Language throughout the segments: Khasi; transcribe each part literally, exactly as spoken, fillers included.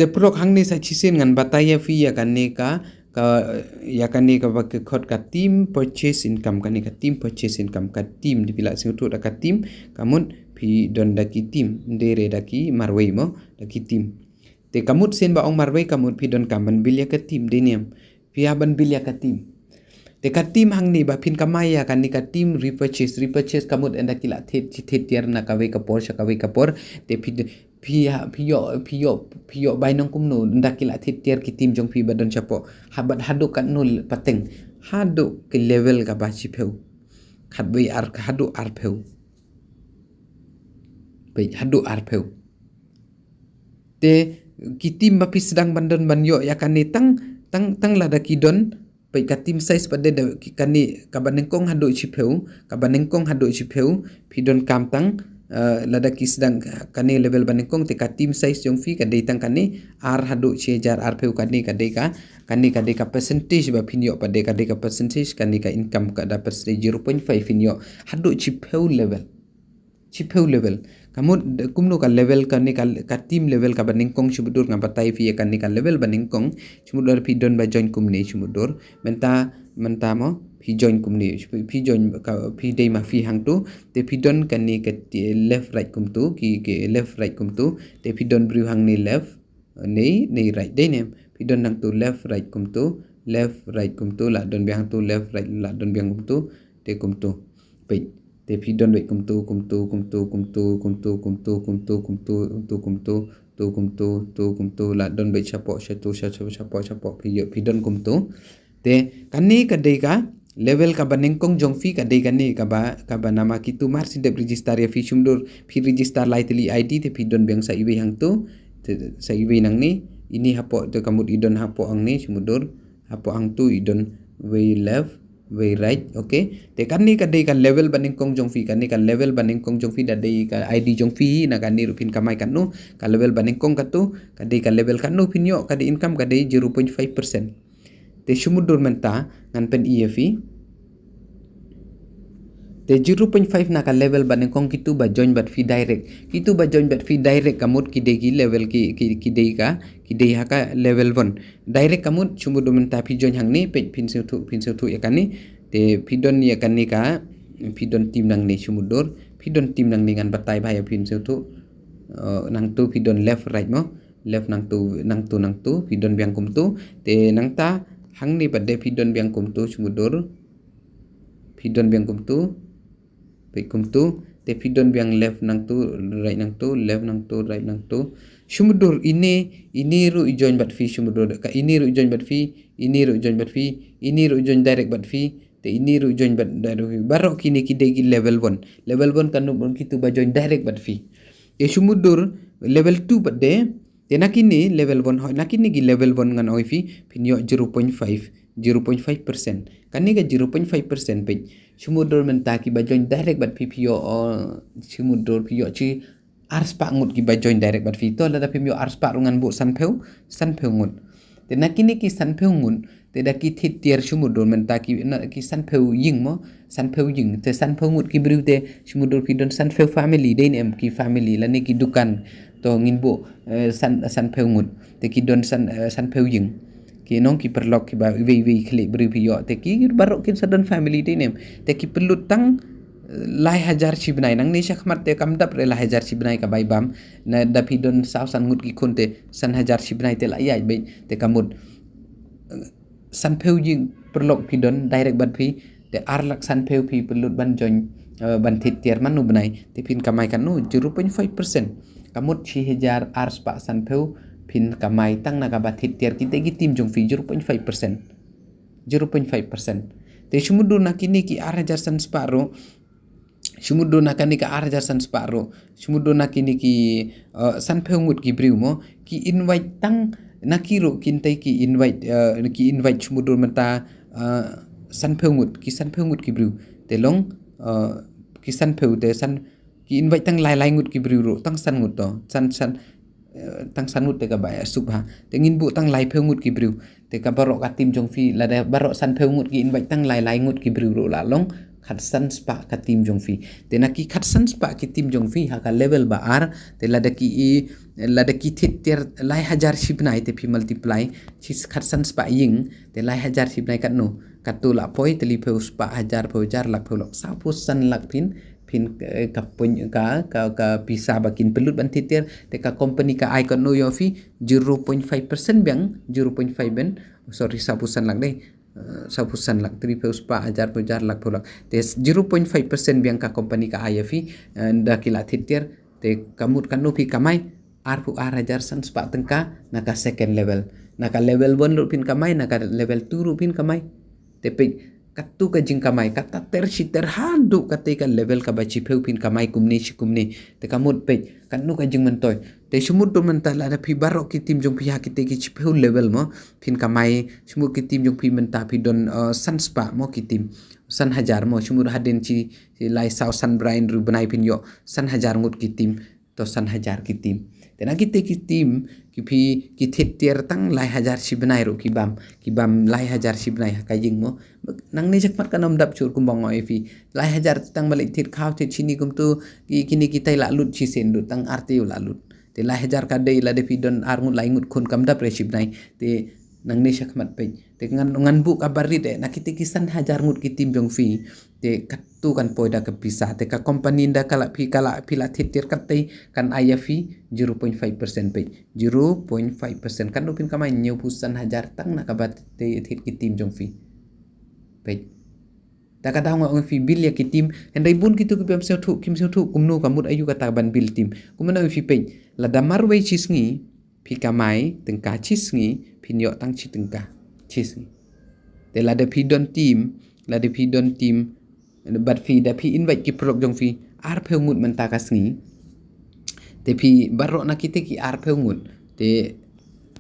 Te paralok, hangne sa shisien ngan batai ïa phi ïa kane ka, ka, ïa kane kaba ki khot ka team purchase income, kane ka team purchase income, ka team, da phi la sngewthuh da ka team, ka mut phi don da ki team, ym dei re da ki marwei mo, da ki team. Te ka mut sien ba ong marwei, ka mut phi donkam ban build ïa ka team, dei ne em? Phi hap ban build ïa ka team. Te ka team hangne ba phin kamai ïa kane ka team repurchase, repurchase ka mut ynda ki la thied, thied tiar na kawei ka por sha kawei ka por. Te phi, phi ha, phi ïoh, phi ïoh, phi ïoh bai nang kumno ynda ki la thied tiar ki team jong phi ba don shapoh. Ha bad haduh katno pateng? Haduh ki level kaba shiphew. Khatwei ar, haduh arphew. Peit, haduh arphew. Te ki team ba phi sdang ban don ban ïoh ïa kane tang, tang, tang lada ki don, peit, ka team size pat de da ki, kane kaba nyngkong haduh shiphew, kaba nyngkong haduh shiphew, phi donkam tang, eh, lada ki sdang kane level ba nyngkong, te ka team size jong phi ka dei tang kane ar haduh shi hajar arphew, kane ka dei ka, kane ka dei ka percentage ba phin ïoh pat de, ka dei ka percentage, kane ka income ka da percentage zero point five phin ïoh haduh shiphew level. Shiphew level. Ka mut, kumno ka level kane ka, ka team level kaba nyngkong, shu mutdur, nga batai phi ïa kane ka level ba nyngkong. Shu mutdur phi don ba join kumne, shu mutdur. Mynta, mynta mo, phi join kumne. Phi join ka, phi dei ma phi hangtu. Te phi don kane ka ti-, left right kumtu, ki, ki left right kumtu. Te phi don briew hangne left, nei, nei right, dei ne em? Phi don hangtu left right kumtu, left right kumtu, la don biang hangtu left right, la don biang kumtu, te kumtu. Peit. Te phi don beit kumtu, kumtu, kumtu, kumtu, la don beit shapoh, shatu, shapoh, shapoh, shapoh, phi ïoh, phi don kumtu. Te kane ka dei ka level kaba nyngkong jong phi, ka dei kane kaba, kaba namar kitu mar shu dep register ïa phi, shu mutdur phi register lai tylli I D, te phi don biang sa iwei hangtu, te sa iwei nangne, ine hapoh, te ka mut i don hapoh hangne, shu mutdur. Hapoh hangtu i don wei left, wei right, okay. Te kane ka dei ka level ba nyngkong jong phi, kane ka level ba nyngkong jong phi da dei ka I D jong phi, na kane ruh phin kamai katno, ka level ba nyngkong katu, ka dei ka level katno phin ïoh, ka dei income ka dei zero point five percent. Te shu mutdur mynta, ngan pyni ïa phi. Te zero point five na ka level ba nyngkong kitu ba join bad phi direct. Kitu ba join bad phi direct ka mut ki dei ki level ki, ki, ki dei ka, ki dei ha ka level one. Direct ka mut shu mutdur mynta phi join hangne, peit phin sngewthuh, phin sngewthuh ïa kane. Te phi don ïa kane ka, phi don team nangne shu mutdur. Phi don team nangne ngan batai bha ïa phin sngewthuh. Uh, nangtu phi don left right mo. Left nangtu, nangtu, nangtu, phi don biang kumtu. Te nangta, hangne pat de phi don biang kumtu, shu mutdur. Phi don biang kumtu. Peit kumtu. Te phi don biang left nangtu, right nangtu, left nangtu, right nangtu. Shu mutdur ine, ine ruh i join bad phi, shu mutdur. Ka ine ruh i join bad phi, ine ruh i join bad phi, ine ruh i join direct bad phi. Te ine ruh i join bad direct bad phi. Baroh kine ki dei ki level one. Level one ka mut kitu ba join direct bad phi. Te shu mutdur level two pat de. Te na kine level one hoi, na kine ki level one ngan ong ïa phi, phin ïoh zero point five, zero point five percent. Kane ka zero point five percent peit. Shu mutdur mynta ki ba join direct bad phi, phi ïoh, uh, shu mutdur phi ïoh shi arspah ngut ki ba join direct bad phi. To lada phim ïoh arspah ruh ngan buh sanphew, sanphew ngut. Te na kine ki sanphew ngut, te da ki thied tiar shu mutdur mynta ki, na ki sanphew ïing mo, sanphew ïing. Te sanphew ngut ki briew te shu mutdur phi don sanphew family, dei ne em, ki family lane ki dukan. To ngin buh, eh, san, sanphew ngut. Te ki don san, eh, sanphew ïing. Ki nong ki paralok ki ba iwei iwei khlieh briew phi ïoh. Te ki baroh kin sa don family, dei ne em. Te ki pynlut tang, eh, lai hajar shi bnai. Nangne shakhmat te kam dap re lai hajar shi bnai ka bai bam. Na da phi don saw san ngut ki khun te san hajar shi bnai te la ïaid beit, te ka mut, eh, sanphew ïing paralok phi don direct bad phi, te ar lak sanphew phi pynlut ban join, eh, ban thied tiar man u bnai, te phin kamai katno, zero point five percent. Ka mut shi hajar arspah sanphew phin kamai tang na kaba thied tiar kite ki team jong phi, zero point five percent. Zero point five percent. Te shu mutdur na kine ki ar hajar san spah ruh, shu mutdur na kane ka ar hajar san spah ruh, shu mutdur na kine ki, eh, sanphew ngut ki briew mo, ki invite tang na ki ruh kinte ki invite, eh, ki invite shu mutdur mynta, eh, sanphew ngut, ki sanphew ngut ki briew. Te long, eh, ki sanphew te san, ki invite tang lai lai ngut ki briew ruh, tang san ngut to, san, san, eh, tang san ngut te ka ba ïa suk ha. Te ngin buh tang laiphew ngut ki briew. Te ka baroh ka team jong phi, lada baroh sanphew ngut ki invite tang lai lai ngut ki briew ruh la long khatsan spah ka team jong phi. Te na ki khatsan spah ki team jong phi ha ka level ba ar, te lada ki i, Lada ki thied tiar lai hajar shi bnai te phi multiply shi khatsan spah ïing, te lai hajar shi bnai katno? Katto lah poi tylli phew spah hajar phew hajar lak phew lak sawphew san lak phin phin eh, ka pun ka ka ka pisa ba kin pynlut ban thied tiar. Te ka company ka ai katno ïa phi? Zero point five percent biang, zero point five ben, sorry, sawphew san lak dei. Eh, sawphew san lak, tylli phew spah hajar phew hajar lak phew lak. Te zero point five percent biang ka company ka ai ïa phi, eh, da ki lah thied tiar. Te ka mut katno phi kamai? Arphew ar hajar san spah tyngka na ka second level. Na ka level one ruh phin kamai, na ka level two ruh phin kamai. Te peit, katto ka jingkamai, kata ter shi ter haduh kata ka level kaba shiphew phin kamai kumne shi kumne. Te ka mut peit, katno ka jingmyntoi. Te shu mut don mynta lada phi baroh ki team jong phi ha kite ki shiphew level mo, phin kamai, shu mut ki team jong phi mynta phi don, eh, san spah mo ki team. San hajar mo, shu mut hadien shi, shi lai saw san bnai hynriew bnai phin ïoh san hajar ngut ki team. To san hajar ki team. Te na kite ki team, ki phi, ki thied tiar tang lai hajar shi bnai ruh ki bam, ki bam lai hajar shi bnai ha ka ïing mo. Nangne shakhmat kan ym dap shuh kumba nga ong ïa phi. Lai hajar tang ba leit thied khaw thied shini kumto, ki, kine kitai lah lut shisien ruh, tang ar taïew lah lut. Te lai hajar ka dei lada phi don ar ngut lai ngut khun kam dap re shi bnai. Te nangne shakhmat peit. Te ngan, ngan buh ka barit eh, na kite ki san hajar ngut ki team jong phi. Te katto kan poi da ka pisa. Te ka company nda ka lah phi, ka lah phi lah thied tiar katai kan ai ïa phi zero point five percent peit. Zero point five percent. Katno phin kamai? Hynñiewphew san hajar tang na kaba thied, thied ki team jong phi. Peit. Ta ka daw nga ong ïa phi bill ïa ki team. Hynrei bun kito ki bym sngewthuh, kim sngewthuh kumno ka mut aïu kata ban bill team. Kumno ïa phi peit. Lada marwei shi sngi, phi kamai tyngka shi sngi, phin ïoh tang shi tyngka shi sngi. Te lada phi don team, lada phi don team, bad phi da phi invite ki paralok jong phi arphew ngut mynta ka sngi. Te phi baroh na kite ki arphew ngut. Te,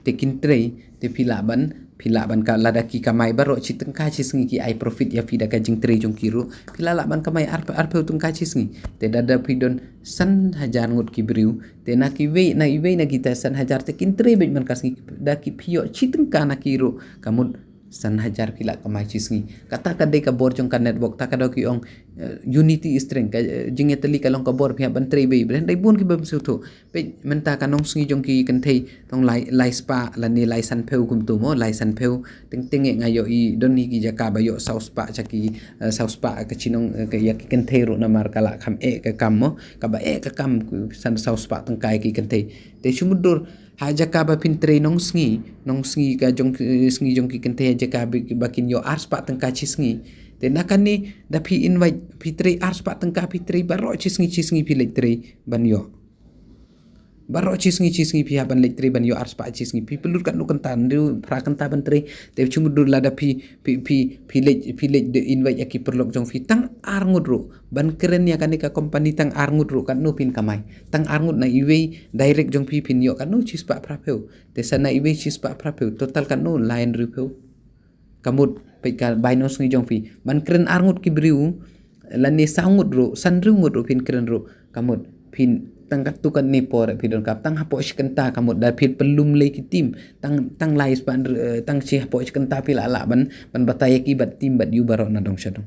te kin trei, te phi lah ban, phi lah ban ka lada ki kamai baroh shi tyngka shi sngi ki ai profit ïa phi da ka jingtrei jong ki ruh. Phi lah lah ban kamai ar, arphew tyngka shi sngi. Te da, da phi don san hajar ngut ki briew. Te na kiwei, na iwei na kita san hajar te kin trei beit man ka sngi da ki phi ïoh shi tyngka na ki ruh. Ka mut san hajar phi lah kamai shi sngi. Kata ka dei ka bor jong ka network, ta ka daw ki ong, eh, unity is strength, ka, eh, jingïatylli ka long ka bor, phi hap ban trei beit, hynrei bun ki bym sngewthuh. Peit mynta ka nongsngi jong ki kynthei tang lai, lai spah lane lai sanphew kumto mo, lai sanphew. Teng teng eh nga ïohi don hi ki jaka ba ïoh saw spah sha ki, eh, saw spah ka shnong, eh, ka ïa ki kynthei ruh namar ka lah kham eh ka kam mo, kaba eh ka kam, san saw spah tyngka ïa ki kynthei. Te shu mutdur ha jaka ba phin trei nongsngi, nongsngi ka jong, eh, sngi jong ki kynthei ha jaka ba, ba kin ïoh ar spah tyngka shi sngi. Te na kane da phi invite, phi trei ar spah tyngka, phi trei baroh shi sngi shi sngi phi leit trei ban ïoh. Baroh shi sngi shi sngi phi hap ban leit trei ban ïoh ar spah shi sngi. Phi pynlut katno kynta, hynriew phra kynta ban trei. Te shu mutdur lada phi, phi, phi, phi leit, phi leit de invite ïa ki paralok jong phi tang ar ngut ruh. Ban kren ïa kane ka company tang ar ngut ruh katno phin kamai. Tang ar ngut na iwei direct jong phi phin ïoh katno? Shi spah phraphew. Te sa na iwei shi spah phraphew. Total katno? Lai hynriewphew. Ka mut peit ka bai nongsngi jong phi. Ban kren ar ngut ki briew, lane saw ngut ruh, sanriew ngut ruh phin kren ruh. Ka mut phin tang katto katne por phi donkam tang hapoh shi kynta, ka mut da phi pynlum lei ki team. Tang, tang lai spah, eh, tang shi hapoh shi kynta phi lah lah ban, ban batai ïa ki bad team bad ïa u baroh na dong sha dong.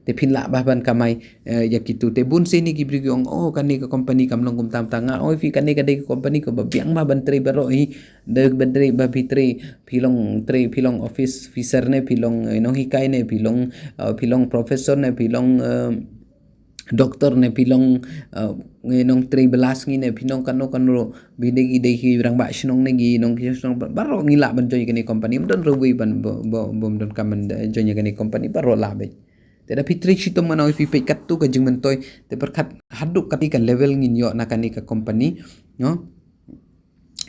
Te phin lah bah ban kamai, eh, ïa kito. Te bun sien ki briew ki ong, oh, kane ka company kam long kumta kumta. Nga ong ïa phi kane ka dei ka company kaba biang bah ban trei baroh hi. Dei ban trei bah phi trei, phi long trei, phi long office officer ne, phi long, eh, nonghikai ne, phi long, eh, phi long professor ne, phi long, eh, doctor ne, phi long, eh, nongtrei bylla sngi ne, phi long kano kano ruh, phi dei ki, dei ki rangbah shnong ne, ki nongkynrad shnong, baroh ngi lah ban join ïa kane company. Ym don ruh wei ban, ba, ba, bym donkam ban, eh, join ïa kane company, baroh lah beit. Te da phi trei shitom, nga ong ïa phi, peit katto ka jingmyntoi. Te pyrkhat haduh katei ka level ngin ïoh na kane ka company, no?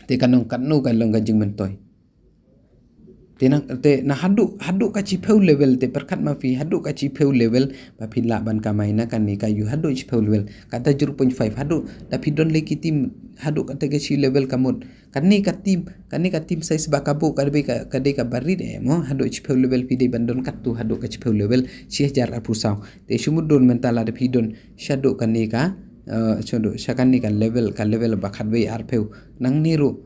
Te ka nong katno ka long ka jingmyntoi. Te na, te na haduh, haduh ka shiphew level, te pyrkhat ma phi haduh ka shiphew level ba phin lah ban kamai na kane ka ïu, haduh shiphew level. Kata zero point five haduh, da phi don lei ki team haduh kata ka shi level, ka mut kane ka team, kane ka team size ba ka buh ka dei ka, ka dei kaba rit eh mo, haduh shiphew level phi dei ban don katto haduh ka shiphew level, shi hajar arphew saw. Te shu mutdur mynta lada phi don shaduh kane ka, eh, shaduh, sha kane ka level, ka level ba khatwei arphew. Nangne ruh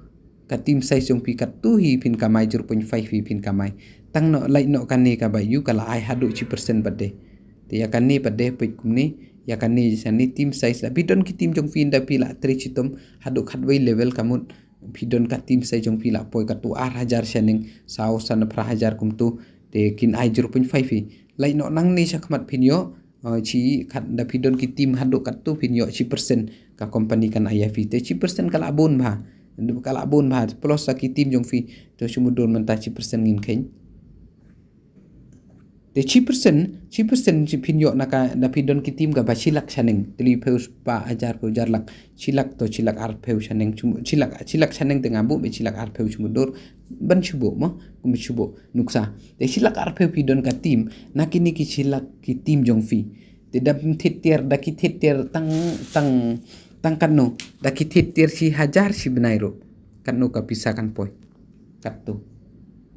ka team size jong phi katto hi phin kamai, zero point five hi phin kamai. Tang noh, lait noh kane kaba ïu ka la ai haduh shi percent pat de. Te ïa kane pat de peit kumne, Ïa kane shane team size, la phi don ki team jong phi, ynda phi la trei shitom haduh khatwei level ka mut phi don ka team size jong phi la poi katto ar hajar shaneng, saw san phra hajar kumto, te kin ai zero point five phi. Lait noh nangne shakhmat phin ïoh, uh, shi khat, ynda phi don ki team haduh katto phin ïoh shi percent ka company kan ai ïa phi. Te shi percent ka la bun bha. Ka la bun bha. Plus sa ki team jong phi. To shu mutdur mynta shi percent ngin kheiñ. Te shi percent, shi percent shi phin ïoh na ka, ynda phi don ki team kaba shi lak shaneng, teli phew spah hajar phew hajar lak, shi lak to shi lak arphew shaneng, shu-, shi lak, shi lak shaneng te nga buh, bad shi lak arphew shu mutdur, ban shu buh mo, kum shu buh nuksa. Te shi lak arphew phi don ka team, na kine ki shi lak ki team jong phi. Te da thied tiar, da ki thied tiar tang, tang, tang katno, da ki thied tiar shi hajar shi bnai ruh. Katno ka pisa kan poi. Katto.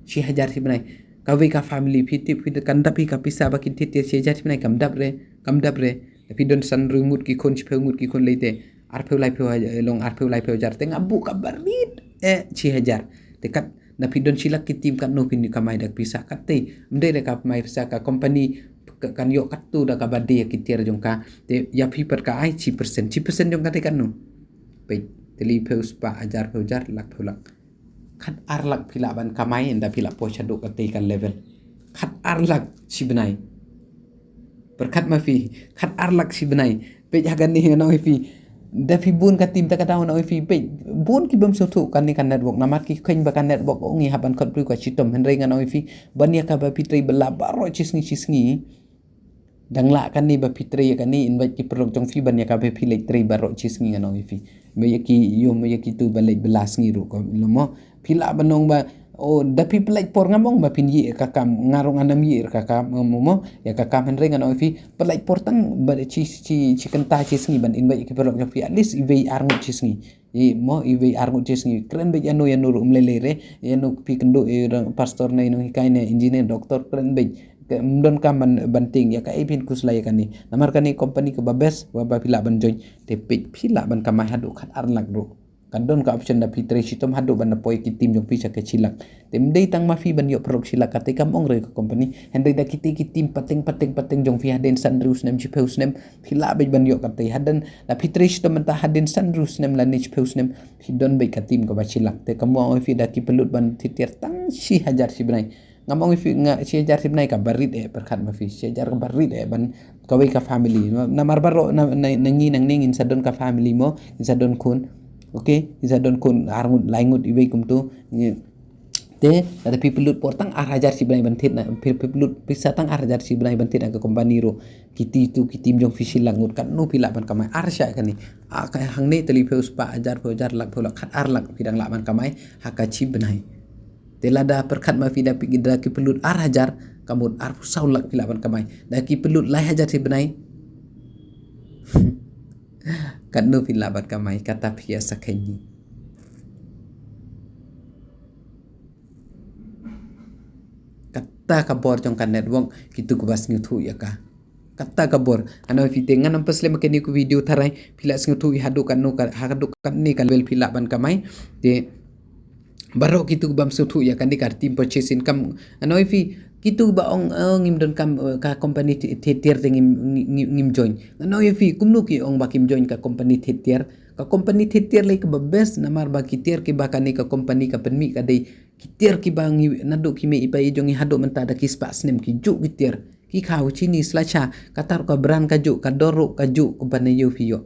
Shi hajar shi bnai. Kawei ka family phi tip phi kan dap hi ka pisa ba kin thied tiar shi hajar shi bnai, kam dap re, kam dap re. Da phi don san hynriew ngut ki khun, shiphew ngut ki khun lei te. Arphew laiphew hajar, eh, long arphew laiphew hajar. Te nga buh kaba rit, eh, shi hajar. Te kat, ynda phi don shi lak ki team katno phin kamai da ka pisa katte. Ym dei da ka mai pisa ka company ka, kan ïoh katto da kaba dei ki tiar jong ka. Te ïa phi pat ka ai shi percent. Shi percent jong ka te katno. Peit, teli phew spah hajar phew hajar lak phew lak. Khat ar lak phi lah ban kamai ynda phi lah poi shaduh katei ka level. Khat ar lak shi bnai. Pyrkhat ma phi, khat ar lak shi bnai. Peit ha kane nga ong ïa phi. Da phi bun ka team ta ka daw nga ong ïa phi. Peit, bun ki bym sngewthuh kane ka network. Namar ki kheiñ ba ka network ong ngi hap ban khot briew ka shitom. Hynrei nga ong ïa phi. Ban ïa kaba phi trei bylla baroh shi sngi shi sngi. Dang lah kane ba phi trei ïa kane, invite ki paralok jong phi ban ïa kaba phi leit trei baroh shi sngi nga ong ïa phi. Ba ïa ki ïoh, ba ïa kitu ba leit bylla sngi ruh ko lo mo. Phi lah ban ong ba, oh, da phi pynlait por, ngam ong ba phin ïeh ïa ka kam, nga ruh ngam ïeh ïa ka kam, mo, mo, ïa ka kam, hynrei nga ong ïa phi, pynlait por tang ba shi, shi, shi kynta shi sngi ban invite ïa ki paralok jong phi, at least iwei ar ngut shi sngi. Ïa mo, iwei ar ngut shi sngi. Kren beit ïano ïano ruh ym lei lei re. Ïano phi kynduh ïa u pastor ne u nonghikai ne engineer, doctor, kren beit. Ym donkam ban, ban tieng ïa kaei phin khuslai ïa kane. Namar kane company kaba best, kaba phi lah ban join. Te peit phi lah ban kamai haduh khat ar lak ruh. Ka don ka option da phi trei shitom haduh ban da poi ki team jong phi sha ka shi lak. Te ym dei tang ma phi ban ïoh paralok shi lak, kata kam ong re ka company. Hynrei da kitei ki team pateng pateng pateng jong phi hadien san hynriew snem, shiphew snem, phi lah beit ban ïoh kata. Hadien da phi trei shitom mynta hadien san hynriew snem lane shiphew snem, phi don beit ka team kaba shi lak. Te kam ong ïa phi da ki pynlut ban thied tiar tang shi hajar shi bnai. Ngam ong ïa phi, nga, shi hajar shi bnai kaba rit eh, pyrkhat ma phi, shi hajar kaba rit eh ban kawei ka family. Namar baroh na, na, na ngi nangne ngin sa don ka family mo, ngin sa don khun. Okay, ngin sa don khun ar ngut, lai ngut, iwei kumtu. Ngi, te, lada phi pynlut por tang ar hajar shi bnai ban thied na, phi, phi pynlut pisa tang ar hajar shi bnai ban thied na ka company ruh. Kiti tu, ki team jong phi shi lak ngut, katno phi lah ban kamai ar shah kane. A, ka hangne teli phew spah hajar, phew hajar, lak, phew lak, khat ar lak phi dang lah ban kamai ha ka shi bnai. Te lada pyrkhat ma phi da phi, da ki pynlut ar hajar, ka mut arphew saw lak phi lah ban kamai. Da ki pynlut lai hajar shi bnai. Katno phi lah ban kamai, kata phi ïa sa kheiñ hi. Kata ka bor jong ka network, kitu kiba sngewthuh ïa ka. Kata ka bor, ngan ong ïa phi te ngan ym pynslem kane ka video tharai, phi lah sngewthuh ïa haduh katno ka, haduh katne ka level phi lah ban kamai. Te baroh kitu kibym sngewthuh ïa kane ka team purchase income, ngan ong ïa phi, kitu ba ong, eh, ngim donkam, eh, ka company thi-, thied tiar te ngim, ngim, ngim join. Ngan ong ïa phi, kumno ki ong ba kim join ka company thied tiar? Ka company thied tiar lei kaba best, namar ba ki tiar kiba kane ka company ka pynmih ka dei ki tiar kiba ngi naduh ki mei i pa i jong ngi haduh mynta da ki spah snem, ki juh ki tiar. Ki khaw, chini, slasha, kata ruh ka brand ka juh, ka dor ruh ka juh, kumba na ïew phi ïoh.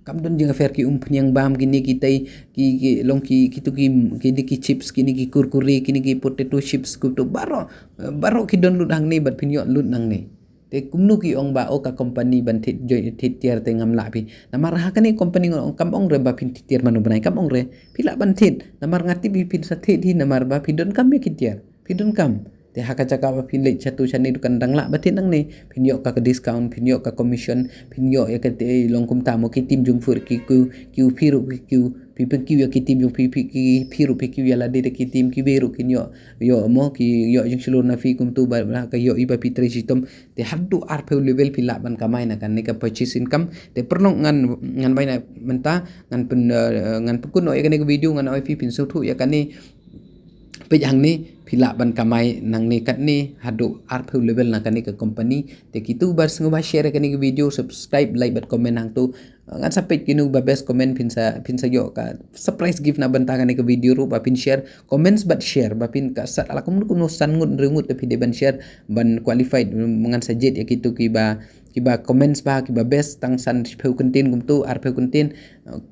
Kam don jingpher ki umphniang bam, kine kitei, ki, ki long ki, kitu ki, kine ki chips, kine ki kurkure, kine ki potato chips, kumtu baroh, baroh ki don lut hangne bad phin ïoh lut nangne. Te kumno ki ong ba, oh, ka company ban thied, join, thied tiar te ngam lah phi. Namar ha kane company nga ong, kam ong re ba phin thied tiar man u bnai, kam ong re. Phi lah ban thied, namar nga tip hi phin sa thied hi, namar ba phi donkam ïa ki tiar. Phi donkam. Te ha ka jaka ba phin leit shatu shane dukan, dang lah ba thied nangne. Phin ïoh ka, ka discount, phin ïoh ka commission, phin ïoh ïa kata, eh, long kumta mo, ki team jong phi ruh ki kiew, kiew phi ruh ki kiew, phi pynkiew ïa ki team jong phi, phi ki, phi ruh phi kiew ïa lade da ki team, kiwei ruh kin ïoh, ïoh mo, ki ïoh jingshlur na phi kumtu ba, ba ka ïoh i ba phi trei shitom. Te haduh arphew level phi lah ban kamai na kane ka purchase income. Te paralok ngan, ngan bai na mynta, ngan pyn, eh, ngan pynkut noh ïa kane ka video, ngan ong ïa phi phin sngewthuh ïa kane. Peit hangne, phi lah ban kamai nangne katne haduh arphew level na kane ka company. Te kito ba sngewbha share ïa kane ka video, subscribe, like bad comment hangto. Ngan sa peit kino ba best comment phin sa, phin sa ïoh ka surprise gift na bynta kane ka video ruh ba phin share, comments bad share ba phin ka sat ala kumno kumno san ngut hynriew ngut te phi dei ban share ban qualified. Ngan sa jied ïa kito kiba, kiba comments ba kiba best tang san shiphew kyntien kumto, arphew kyntien.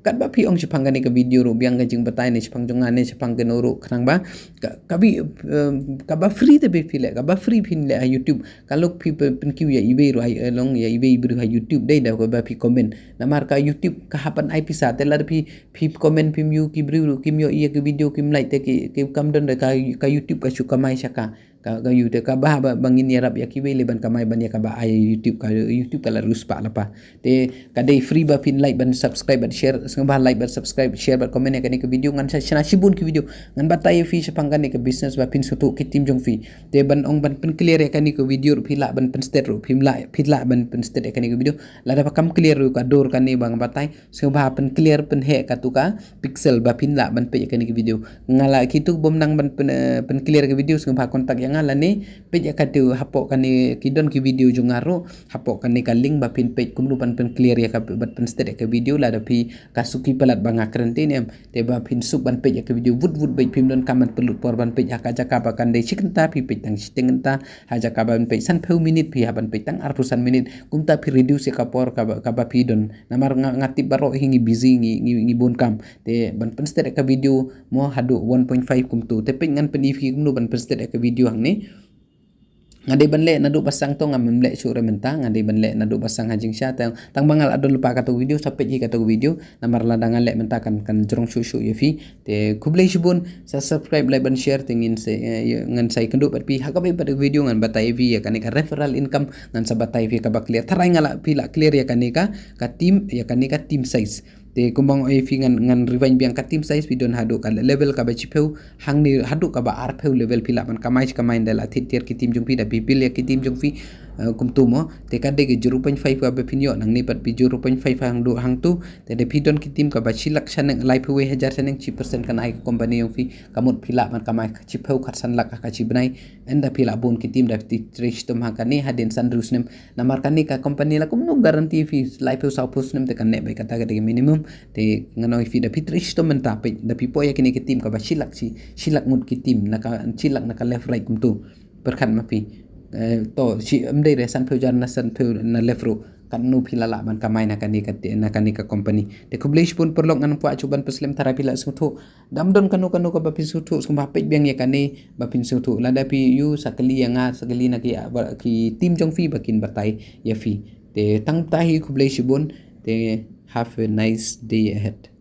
Katba phi ong shaphang kane ka video ruh biang ka jingbatai ne shaphang jong nga ne shaphang kano ruh khnang ba ka, ka bi, em, kaba free te phi leh, kaba free phin leh ha YouTube. Ka lok phi pe-, pynkiew ïa iwei ruh ha, eh, long ïa iwei briew ha YouTube dei da kaba phi comment. Namar ka YouTube ka hap ban ai pisa te lada phi, phi comment phim ïoh ki briew ruh kim ïoh ïa ki video kim like te ki, ki kam don da ka, ka YouTube ka shu kamai sha ka. Ka, ka ïoh te kaba, ba, ba ngin ïarap ïa kiwei leh ban kamai ban ïa kaba ai YouTube ka, YouTube ka la riewspah lypa. Te ka dei free ba phin like ban subscribe ban share, sngewbha like ban subscribe, share bad comment ïa kane ka video. Ngan sa shna shibun ki video ngan batai ïa phi shaphang kane ka business ba phin sngewthuh ki team jong phi. Te ban ong ban pynclear ïa kane ka video ruh phi lah ban pynsted ruh, phim lah, phi lah ban pynsted ïa kane ka video. Lada ba kam clear ruh ka dur kane ba nga batai, sngewbha pynclear pynheh kato ka pixel ba phin lah ban peit ïa kane ka video. Nga la kito bym nang ban pyn, eh, pynclear ka video sngewbha contact ïa nga lane peit ïa kato hapoh kane ki don ki video jong nga ruh hapoh kane ka link ba phin peit kumno ban pynclear ïa ka bad pynsted ïa ka video lada phi ka suki palat ba nga kren te ne em. Te ba phin suk ban peit ïa ka video vut vut beit phim donkam ban pynlut por ban peit ha ka jaka ba kan dei shi kynta phi peit tang shiteng kynta, ha jaka ban peit sanphew minit phi hap ban peit tang arphew san minit. Kumta phi reduce ïa ka por kaba, kaba phi don. Namar nga, nga tip baroh hi ngi busy ngi, ngi, ngi bun kam. Te ban pynsted ïa ka video mo haduh one point five kumto. Te peit ngan pyni phi kumno ban pynsted ïa ka video hangne. Nga dei ban leh naduh ba sdang to ngam leh shuh re mynta, nga dei ban leh naduh ba sdang ha jingshisha tang, tang ba nga la don lypa kato video sa peit hi kato video. Namar lada nga leh mynta kan, kan jrong shuh shuh ïa phi. Te khublei shibun, sa subscribe, like ban share te ngin sa, eh, ngan sa ïakynduh bad phi ha kaba ïa pat video ngan batai ïa phi ïa kane ka referral income ngan sa batai ïa phi kaba clear. Tharai nga la phi la clear ïa kane ka, ka team, ïa kane ka team size. Te kumba nga ong ïa phi ngan, ngan rewind biang ka team size phi don haduh ka level kaba shiphew hangne haduh kaba arphew level phi lah ban kamai shi kamai ynda la thied tiar ki team jong phi da phi build ïa ki team jong phi, eh, kumto mo. Te ka dei ka zero point five kaba phin ïoh nangne pat phi zero point five hangto hangto. Te da phi don ki team kaba shi lak shaneng laiphew wei hajar shaneng shi percent kan ai ka company jong phi. Ka mut phi lah ban kamai shiphew khatsan lak ha ka shi bnai. Ynda phi lah bun ki team da phi trei shitom ha kane hadien san hynriew snem. Namar kane ka company la kumno guarantee phi laiphew sawphew snem te kan neh beit kata ka dei ka minimum. Te ngan ong ïa phi da phi trei shitom mynta peit da phi poi ïa kine ki team kaba shi lak shi, shi lak ngut ki team na ka, shi lak na ka left right kumto. Pyrkhat ma phi. Eh, to shi ym dei re sanphew hajar na sanphew na left ruh. Katno phi la lah ban kamai na kane ka te, na kane ka company. Te khublei shibun paralok ngan kwah shuh ban pynslem tharai phi la sngewthuh. Da ym don kano kano kaba phin sngewthuh sngewbha peit biang ïa kane ba phin sngewthuh. Lada phi ïoh sa kylli ïa nga sa kylli na ki, ki team jong phi ba kin batai ïa phi. Te tang ta hi khublei shibun. Te have a nice day ahead.